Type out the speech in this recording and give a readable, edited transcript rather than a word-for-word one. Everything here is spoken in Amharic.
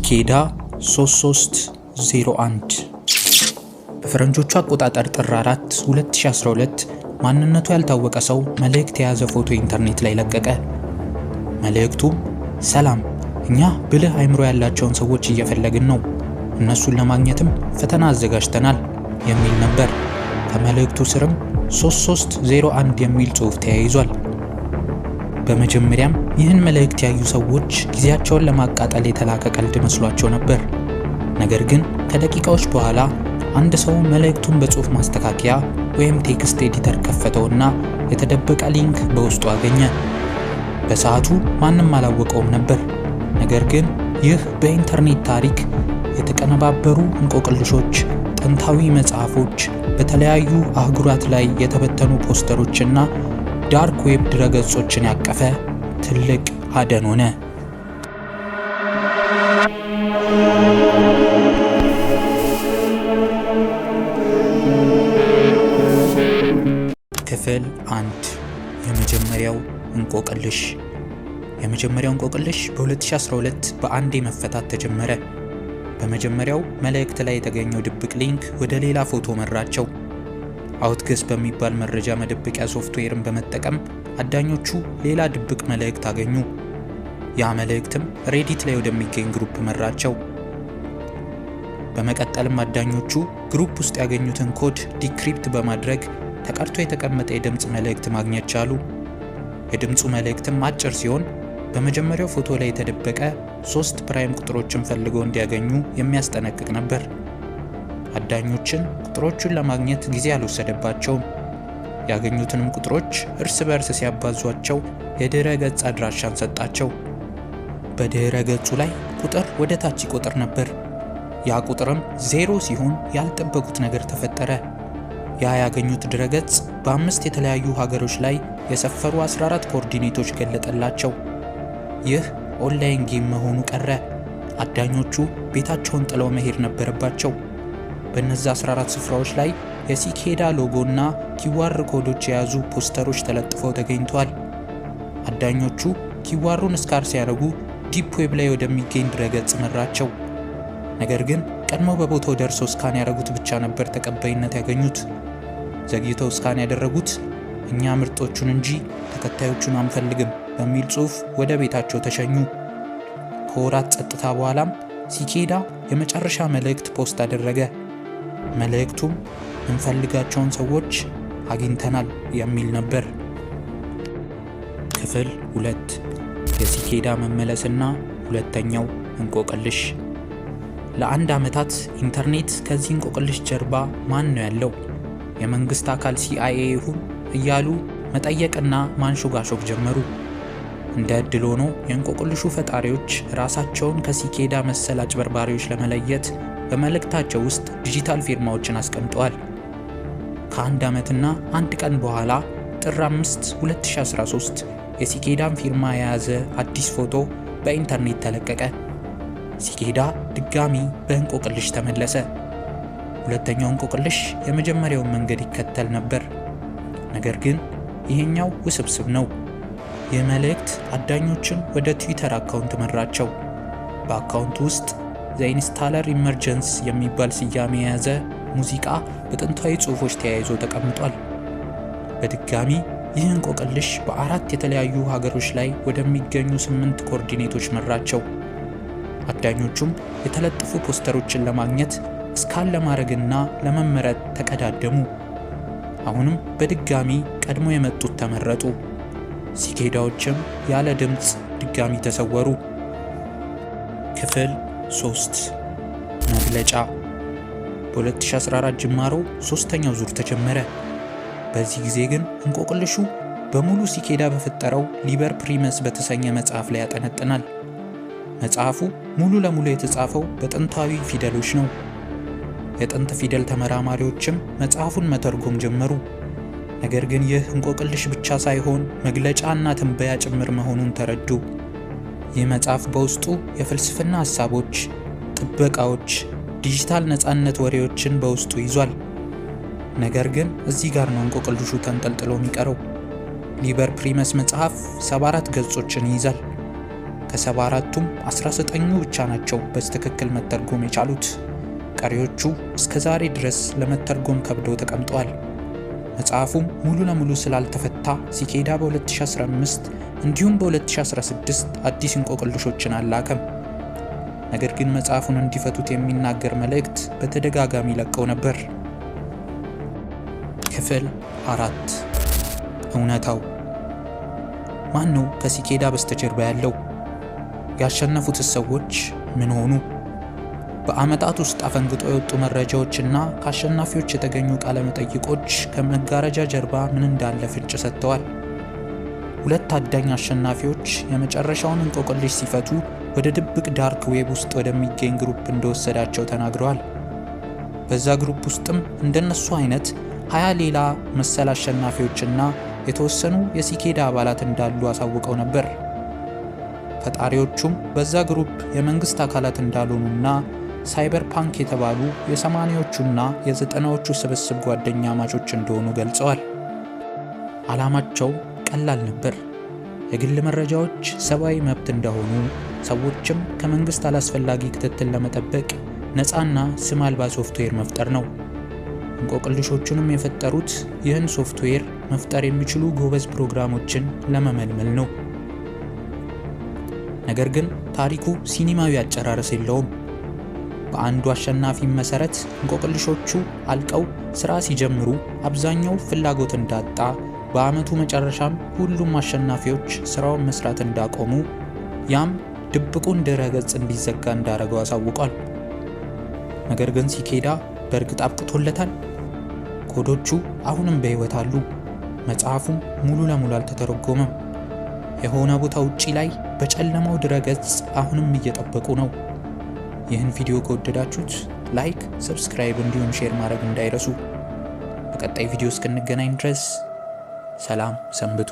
Cicada 3301። በፈረንጆቹ አቆጣጠር ጥር 4 2012 ማንነቱ ያልታወቀ ሰው መልእክት የያዘ ፎቶ ኢንተርኔት ላይ ለቀቀ። መልእክቱም ሰላም፣ እኛ ብልህ አይምሮ ያላቸውን ሰዎች እየፈለግን ነው፣ እነሱን ለማግኘትም ፈተና አዘጋጅተናል የሚል ነበር። ከመልእክቱ ስርም 3301 የሚል ጽሑፍ ተያይዟል። በመጀመሪያም ይህን መልእክት ያዩ ሰዎች ጊዜያቸውን ለማቃጠል የተላከ ቀልድ መስሏቸው ነበር። ነገር ግን ከደቂቃዎች በኋላ አንድ ሰው መልእክቱን በጽሑፍ ማስተካከያ ወይም text editor ከፈተውና የተደበቀ link በውስጡ አገኘ። በሰዓቱ ማንም አላወቀውም ነበር። ነገር ግን ይህ በኢንተርኔት ታሪክ የተቀነባበሩ እንቆቅልሾች፣ ጥንታዊ መጽሐፎች፣ በተለያዩ አህጉራት ላይ የተበተኑ ፖስተሮችና dark web ድረገጾችን ያቀፈ ትልቅ አደን ሆነ። ክፍል 1፣ የመጀመሪያው እንቆቅልሽ። የመጀመሪያው እንቆቅልሽ በ2012 በአንዴ መፈታት ተጀመረ። በመጀመሪያው መልእክት ላይ የተገኘው ድብቅ link ወደ ሌላ ፎቶ መራቸው። OutGuess በሚባል መረጃ መደበቂያ ሶፍትዌርን በመጠቀም አዳኞቹ ሌላ ድብቅ መልእክት አገኙ። ያ መልእክትም Reddit ላይ ወደሚገኝ group መራቸው። በመቀጠልም አዳኞቹ group ውስጥ ያገኙትን ኮድ decrypt በማድረግ ተቀርቶ የተቀመጠ የድምፅ መልእክት ማግኘት ቻሉ። የድምፁ መልእክትም አጭር ሲሆን በመጀመሪያው ፎቶ ላይ የተደበቀ ሶስት prime ቁጥሮችን ፈልገው እንዲያገኙ የሚያስጠነቅቅ ነበር። አዳኞችን ቁጥሮቹን ለማግኘት ጊዜ አልወሰደባቸውም። ያገኙትንም ቁጥሮች እርስ በእርስ ሲያባዟቸው የድረ ገጽ አድራሻን ሰጣቸው። በድረ ገጹ ላይ ቁጥር ወደ ታች ይቆጥር ነበር። ያ ቁጥርም 0 ሲሆን ያልጠበቁት ነገር ተፈጠረ። ያ ያገኙት ድረገጽ በ5 የተለያዩ ሀገሮች ላይ የሰፈሩ 14 coordinate ኦች ገለጠላቸው። ይህ online game መሆኑ ቀረ። አዳኞቹ ቤታቸውን ጥለው መሄድ ነበረባቸው። በእነዚህ 14 ስፍራዎች ላይ የ Cicada logo እና QR ኮዶች የያዙ ፖስተሮች ተለጥፈው ተገኝተዋል። አዳኞቹ QR ኡን scan ሲያደርጉ deep web ላይ ወደሚገኝ ድረገጽ መራቸው። ነገር ግን ቀድሞ በቦታው ደርሰው scan ያደረጉት ብቻ ነበር ተቀባይነት ያገኙት። ዘግይተው scan ያደረጉት እኛ ምርጦቹን እንጂ ተከታዮቹን አንፈልግም በሚል ጽሑፍ ወደ ቤታቸው ተሸኙ። ከወራት ጸጥታ በኋላም Cicada የመጨረሻ መልእክት post አደረገ። መልእክቱም እንፈልጋቸውን ሰዎች አግኝተናል የሚል ነበር። ክፍል 2፣ የ Cicada መመለስና ሁለተኛው እንቆቅልሽ። ለአንድ ዓመታት ኢንተርኔት ከዚህ እንቆቅልሽ ጀርባ ማን ነው ያለው? የመንግስት አካል CIA ይሁን እያሉ መጠየቅና ማንሾጋሾግ ጀመሩ። እንደ ዕድል ሆኖ የእንቆቅልሹ ፈጣሪዎች ራሳቸውን ከ Cicada መሰል አጭበርባሪዎች ለመለየት በመልእክታቸው ውስጥ ዲጂታል ፊርማዎችን አስቀምጠዋል። ከአንድ ዓመትና አንድ ቀን በኋላ ጥር 5 2013 የ Cicada ን ፊርማ የያዘ አዲስ ፎቶ በኢንተርኔት ተለቀቀ። Cicada ድጋሚ በእንቆቅልሽ ተመለሰ። ሁለተኛው እንቆቅልሽ የመጀመሪያውን መንገድ ይከተል ነበር። ነገር ግን ይሄኛው ውስብስብ ነው። ይህ መልእክት አዳኞችን ወደ ትዊተር account መራቸው። በ account ኡ ውስጥ The Installer Emergence የሚባል ስያሜ የያዘ ሙዚቃ በጥንታዊ ጽሑፎች ተያይዞ ተቀምጧል። በድጋሚ ይህ እንቆቅልሽ በ4 የተለያዩ ሀገሮች ላይ ወደሚገኙ 8 coordinate ኦች መራቸው። አዳኞቹም የተለጠፉ ፖስተሮችን ለማግኘት scan ለማድረግና ለመመረጥ ተቀዳደሙ። አሁንም በድጋሚ ቀድሞ የመጡት ተመረጡ። Cicada ዎችም ያለ ድምፅ ድጋሚ ተሰወሩ። ክፍል 3፣ መግለጫ። በ2014 ጅማሮ ሶስተኛው ዙር ተጀመረ። በዚህ ጊዜ ግን እንቆቅልሹ በሙሉ Cicada በፈጠረው Liber Primus በተሰኘ መጽሐፍ ላይ ያጠነጥናል። መጽሐፉ ሙሉ ለሙሉ የተጻፈው በጥንታዊ ፊደሎች ነው። የጥንት ፊደል ተመራማሪዎችም መጽሐፉን መተርጎም ጀመሩ። ነገር ግን ይህ እንቆቅልሽ ብቻ ሳይሆን መግለጫና ትንበያ ጭምር መሆኑን ተረዱ። ይህ መጽሐፍ በውስጡ የፍልስፍና ሐሳቦች፣ ጥበቃዎች፣ ዲጂታል ነፃነት ወሬዎችን በውስጡ ይዟል። ነገር ግን እዚህ ጋር ነው እንቆቅልሹ ተንጠልጥሎ የሚቀረው። Liber Primus መጽሐፍ 74 ገጾችን ይይዛል። ከ74ቱም 19ኙ ብቻ ናቸው በትክክል መተርጎም የቻሉት። ቀሪዎቹ እስከ ዛሬ ድረስ ለመተርጎም ከብደው ተቀምጠዋል። መጽሐፉም ሙሉ ለሙሉ ስላልተፈታ ሲኬዳ በ2015 እንዲሁም በ2016 አዲስ እንቆቅልሾችን አላከም። ነገር ግን መጽሐፉን እንዲፈቱት የሚናገር መልእክት በተደጋጋሚ ለቀው ነበር። ክፍል 4፣ እውነታው። ማን ነው ከሲኬዳ በስተጀርባ ያለው? ያሸነፉትስ ሰዎች ምን ሆኑ? በዓመታት ውስጥ አፈንግጦ የወጡ መረጃዎችና ከአሸናፊዎች የተገኙ ቃለ መጠይቆች ከመጋረጃ ጀርባ ምን እንዳለ ፍንጭ ሰጥተዋል። ሁለት ታዳኝ አሸናፊዎች የመጨረሻውን እንቆቅልሽ ሲፈቱ ወደ ድብቅ dark web ውስጥ ወደሚገኝ group እንደወሰዳቸው ተናግረዋል። በዛ group ውስጥም እንደነሱ አይነት 20 ሌላ መሰል አሸናፊዎችና የተወሰኑ የሲኬዳ አባላት እንዳሉ አሳውቀው ነበር። ፈጣሪዎቹም በዛ group የመንግስት አካላት እንዳልሆኑና cypherpunk የተባሉ የ80ዎቹና የ90ዎቹ ስብስብ ጓደኛማቾች እንደሆኑ ገልጸዋል። ዓላማቸው ቀላል ነበር። የግል መረጃዎች ሰብአዊ መብት እንደሆኑ፣ ሰዎችም ከመንግስት አላስፈላጊ ክትትል ለመጠበቅ ነፃና ስም አልባ ሶፍትዌር መፍጠር ነው። እንቆቅልሾቹንም የፈጠሩት ይህን ሶፍትዌር መፍጠር የሚችሉ ጎበዝ ፕሮግራሞችን ለመመልመል ነው። ነገር ግን ታሪኩ ሲኒማዊ አጨራረስ የለውም። በአንዱ አሸናፊ መሰረት እንቆቅልሾቹ አልቀው ስራ ሲጀምሩ አብዛኛው ፍላጎት እንዳጣ፣ በአመቱ መጨረሻም ሁሉም አሸናፊዎች ስራውን መስራት እንዳቆሙ፣ ያም ድብቁን ድረ-ገጽ እንዲዘጋ እንዳረገው አሳውቋል። ነገር ግን ሲኬዳ በእርግጥ አብቅቶለታል? ኮዶቹ አሁንም በህይወት አሉ። መጽሐፉም ሙሉ ለሙሉ አልተተረጎመም። የሆነ ቦታ ውጪ ላይ በጨለማው ድረ-ገጽ አሁንም እየጠበቁ ነው። ይህን ቪዲዮ ከወደዳችሁት like፣ subscribe እንዲሁም share ማድረግ እንዳይረሱ። በቀጣይ ቪዲዮ እስክንገናኝ ድረስ ሰላም ሰንብቱ።